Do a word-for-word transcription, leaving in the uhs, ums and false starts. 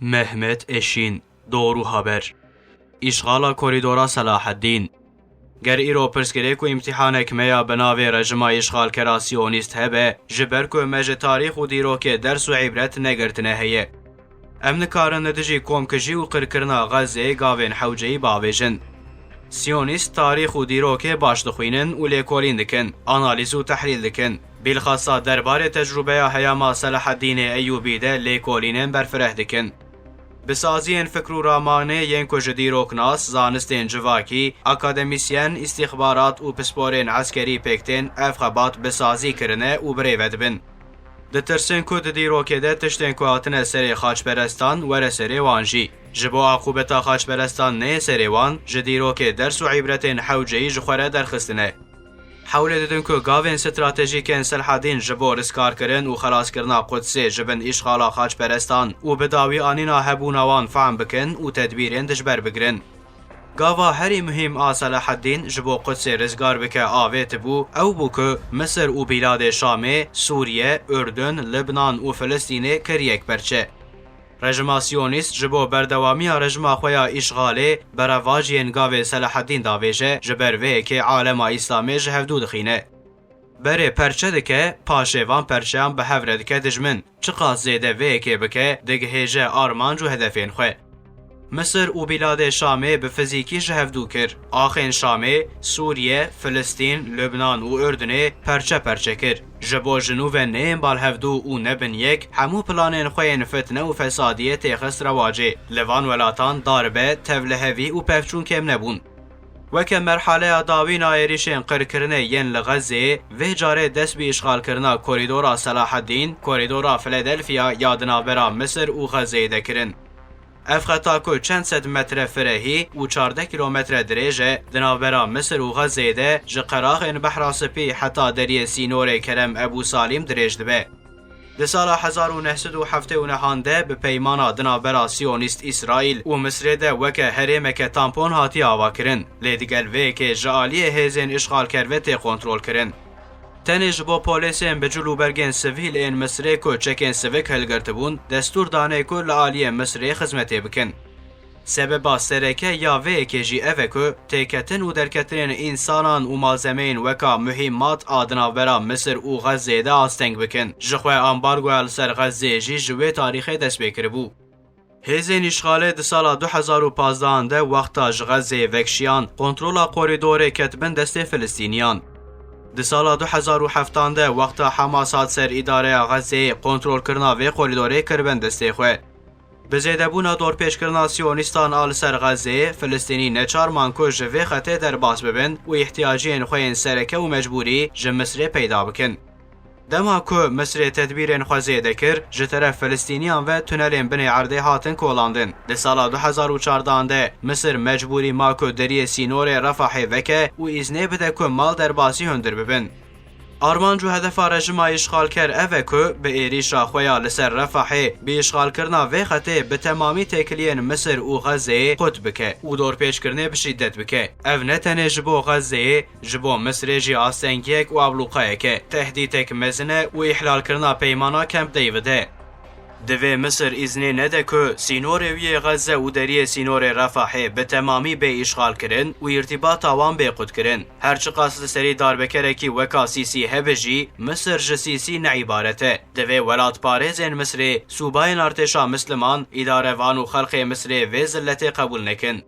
Mehmet Eşîn, Doğru Haber. Îşxala Korîdora Selaheddîn. Ger îro pirsgirêk û îmtîhanek me ya bi navê rejima îşxalkera siyonîst hebe, ji ber ku me ji tarîx û dîrokê ders û îbret negirtine heye. Em nikarin li dijî komkijî û qirkirina Xezeyê gavên hewceyî bavêjin. Siyonîst tarîx û dîrokê baş dixwînin û lêkolîn dikin, analîz û tehlîl dikin. Bilxasa derbarê tecrûbeya heyama Selaheddînê Eyûbî de lêkolînên berfireh dikin. Bi saziyên fikr û ramanê yên ku ji dîroknas, zanistên civakî, akademîsyen, îstîxbarat û pisporên eskerî pêk tên, ev xebat bi sazî kirine û birêve dibin. Ditirsin ku di dîrokê de tiştên ku hatine serê xaçperestan were serê wan jî. Ji bo aqûbeta xaçperestan neyê serê wan, ji dîrokê ders û îbretên hewceyî ji xwe re derxistine. Hewlê didin ku gavên stratejîk ên Selhadîn ji bo rizkarkirin û xelaskirina Qudsê ji bin îşxala xaçperestan û bi dawî anîna hebûna wan fehm bikin û tedbîrên dijber bigirin. Gava herî muhîm a Selaheddîn ji bo Qudsê rizgar bike avêtibû, ew bû ku Misir û Bîladê Şamê, Sûriye, Urdun, Libnan û Filistînê kir yekperçe. Rejima Siyonîst ji bo berdewamiya rejima xwe ya îşxalê berevajiyên gavê Selaheddîn davêje, ji ber vê yekê alema Îslamê ji hevdû dixîne. Berê perçe dike, paşê van perçeyan bi hev re dike dijmin. Çiqas zêde vê yekê bike, digihêje armanc û hedefên xwe. Misir û Bîladê Şamê bi fizîkî ji hevdû kir. Axên Şamê, Sûriye, Filistîn, Lubnan û Urdunê perçe perçe kir. Ji bo ji nû ve neyên bal hevdû û nebin yek, hemû planên xwe yên fitne û fesadiyê têxist rewacê. Li van welatan darbe, tevlihevî û pevçûn kêm nebûn. Weke merhaleya dawîn a êrîşên qirkirinê yên li Xezeyê, vê carê dest bi îşxalkirina Korîdora Selaheddîn, Korîdora Filadelfya ya di navbera Misir û Xezeyê de kirin. Ev xeta ku çend sed metre firehî û çardeh kîlometre dirêj e, di navbera Misir û Xezeyê de ji qeraxên Behra Spî heta deriyê sînorê Kerem Ebû Salîm dirêj dibe. Di sala hezar û neh sed û heftê û nehan de bi peymana di navbera Siyonîst Îsraîl û Misrê de weke herêmeke tampon hatiye avakirin, lê digel vê yekê ji aliyê hêzên îşxalker ve tê kontrolkirin. Tenê ji bo polêsên bi cil û bergên sivîl ên Misrê ku çekên sivik hilgirtibûn, destûr danê ku li aliyê Misrê xizmetê bikin. Sebeba sereke ya vê yekê jî ev e ku têketin û derketinên însanan û malzemeyên weka muhîmat a di navbera Misir û Xezeyê de asteng bikin. Jixwe ambargoya li ser Xezeyê jî ji wê tarîxê dest pê kiribû. Hêzên îşxalê di sala du hezar û pazdeh de wexta ji Xezeyê vekişiyan, kontrola korîdorê ket bin destê Filistîniyan. Di sala du hezar û heft de wexta Hamas hat ser îdareya Xezeyê, kontrolkirina vê korîdorê kiribin destê xwe. Bi zêdebûna dorpêçkirina Siyonîstan a li ser Xezeyê, Filistînî neçar man ku ji vê xetê derbas bibin û îhtiyaciyên xwe yên sereke û mecbûrî ji Misrê peyda bikin. Dema ku Misrê tedbîrên xwe zêde kir, ji teref Filistîniyan ve tunelên binê erdê hatin kolandin. Di sala du hezar û çardeh de Misir mecbûrî ma ku deriyê sînorê Refahê veke û îznê bide ku mal derbasî hundir bibin. Armanc û hedefa rejima îşxalker ev e ku bi êrîşa xwe ya li ser Refahê, bi îşxalkirina vê xetê bi temamî têkiliyên Misir û Xezeyê qut bike û dorpêçkirinê bi şîdet bike. Ev ne tenê ji bo Xezeyê, ji bo Misrê jî astengiyek û ablûqayek e, tehdîtek mezin e û îhlalkirina peymana Camp David e. Divê Misir îznê nede ku sînorê wî yê Xezze û deriyê sînorê Refahê bi temamî bê îşxalkirin û îrtîbata wan bê qutkirin. Her çiqas li serî darbekerekî weka Sîsî hebe jî, Misir ji Sîsî ne îbaret e. Divê welatparêzên Misrê, sûbayên artêşa Misliman, îdarevan û xelkê Misrê vê ziletê qebûl nekin.